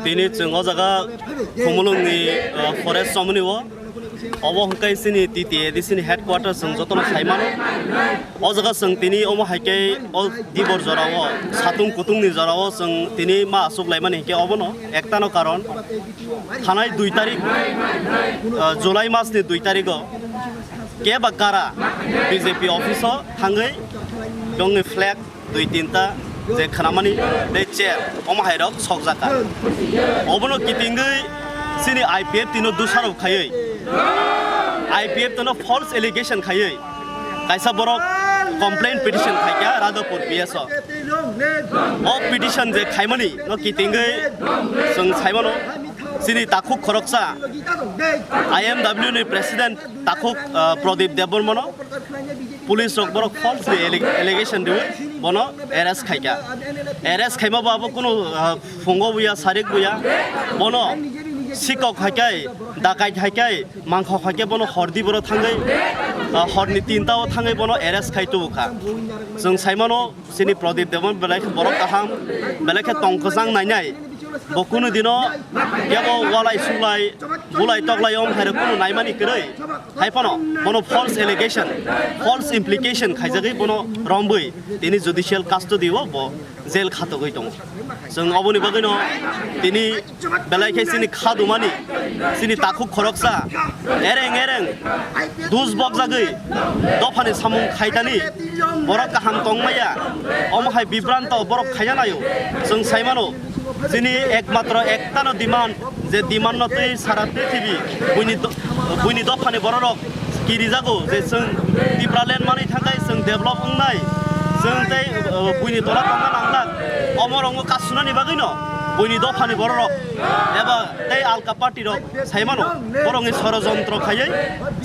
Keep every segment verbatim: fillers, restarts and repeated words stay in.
Tini chwng o jaga Khumulwngni, uh, forest chomoni o. Obo hwnkhe chini T T A D C ni headquarter chwng jotono sai mano. O jaga chwng tini omo hai khe o dibor jorao, satung kutungni jorao chwng tini ma achuk laimani hinkhe obono ektano karon. Thanai dui tarik, uh, July masni dui tarigo keba kara B J P office o thangwi bongni flag dui tinta je khnamani tei chair omo hai rok sokjak kha. Obono kitingwi chini I P F T no dusarop khaiwi, I P F T no false allegation khaiwi kaisa borok complaint petition khaikha Radhapur P S o. O petition je khaimani no kitingwi chwng saimano chini takhuk khoroksa I M W ni president takhuk, uh, Pradip Debbarmano police rok borok falsely alle-, allegation riwi bono arrest khaikha. Arrest khaima bo abo kunu, uh, phungo buya, sarik buya. Bono sikok haikai, dakai haikai, mangkhok haikai bono hordi boro thangwi, uh, horni tinta o thangwi bono arrest khai tubukha. Chwng saimano chini Pradip Debbarma belai khe borok kaham, belai khe tong kwchang nainai. Bo kunu dino yabo walai sulai, bulai toklai om hai rok kunu naimani kwrwi. Hai phano bono false allegation, false implication khaijagwi bono rombwi tini judicial custody o bo jail khatogwi tongo. Chwng oboni bagwino tini belai khe chini khadumani, chini takhuk khoroksa, ereng ereng dus bokjagwi dophani samung khaitani, borok kaham tongmaya, omo hai bibranto borok khaina naio. Chwng saimano, chini ekmatro ektano demand, je demand no twi sara prithibi buini do-, buini dophani bororok kirijago je chwng Tipraland manwi thangkhai chwng develop wngnai, chwng tei, uh, buini tola tongna nanglak, omo rokno kasunani bagwino buini dophani bororok eba tei alka party rok saimano borokni sorojontro khaiwi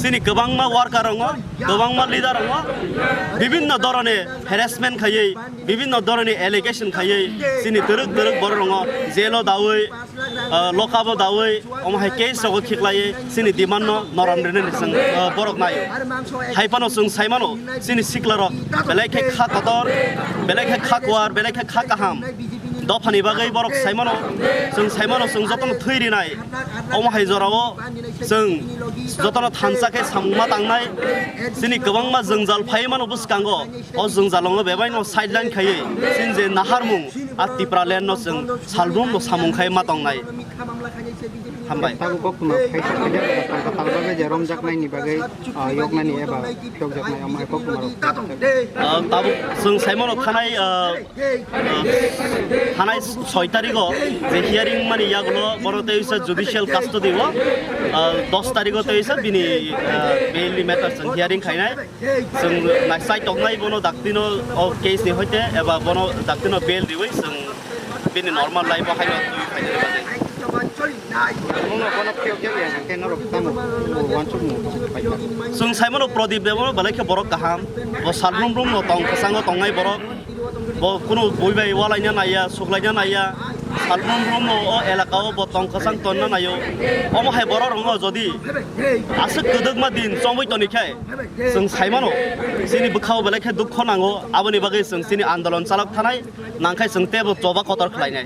chini kwbangma worker rokno, kwbangma leader rokno bibinno dhorone harassment khaiwi, bibinno dhorone allegation khaiwi chini twrwk twrwk borok rokno jail o dawi, uh, lock up o dawi, omo hai case rogo khiklaiwi chini demand no norom rwnani chwng, uh, borok naio. Hai phano chwng saimano chini sikla rok belai khe kha kotor, belai khe kha kuar, belai khe kha kaham. Dophani bagwi borok saimano, chwng saimano chwng jotono thwi rinai. Omo hai jorao chwng jotono thansa khe samungma tangnai. Chini kwbangma jwngjal phai mano bwskango. O jwngjalongo bebaino sideline khaiwi chini je naharmung a Tipraland no chwng salbrum no samung khai ma tongnai. Hambai. Tabuk koktwma phaisa khaijak, kotal bagwi je romjaknaini bagwi, ah, yoknani eba phiyokjaknai omo hai koktwma rok. Ah, tabuk chwng saimano thanai, ah, ah, thanai soi tarigo je hearing mani yagulo bono tei wisa judicial custody o, ah, dos tarigo tei wisa bini, ah, bail ni matter chwng hearing khainai. Chwng naisai tongnai bono daktino o case ni hoite eba bono daktino bail riwi chwng bini normal life o haino twi phainani bagwi. Nungno bono phiyok jak ya, hwnkhe norok tamo uansukmung paikha. Chwng saimano Pradip Debbarma belai khe borok kaham, bo salbrum brum no tong kwchango tongnai borok. Bo kunu bui bai walaina naiya, suklaina naiya. Salbrum brum no o elaka o bo tong kwchang tonna naio. Omo hai borok rokno jodi aswk kwdwkma din chongwi toni khe chwng saimano chini bwkhao belai khe dukho nango. Aboni bagwi chwng chini andolon chalok thanai nangkhai chwng teibo choba kotor khlainai.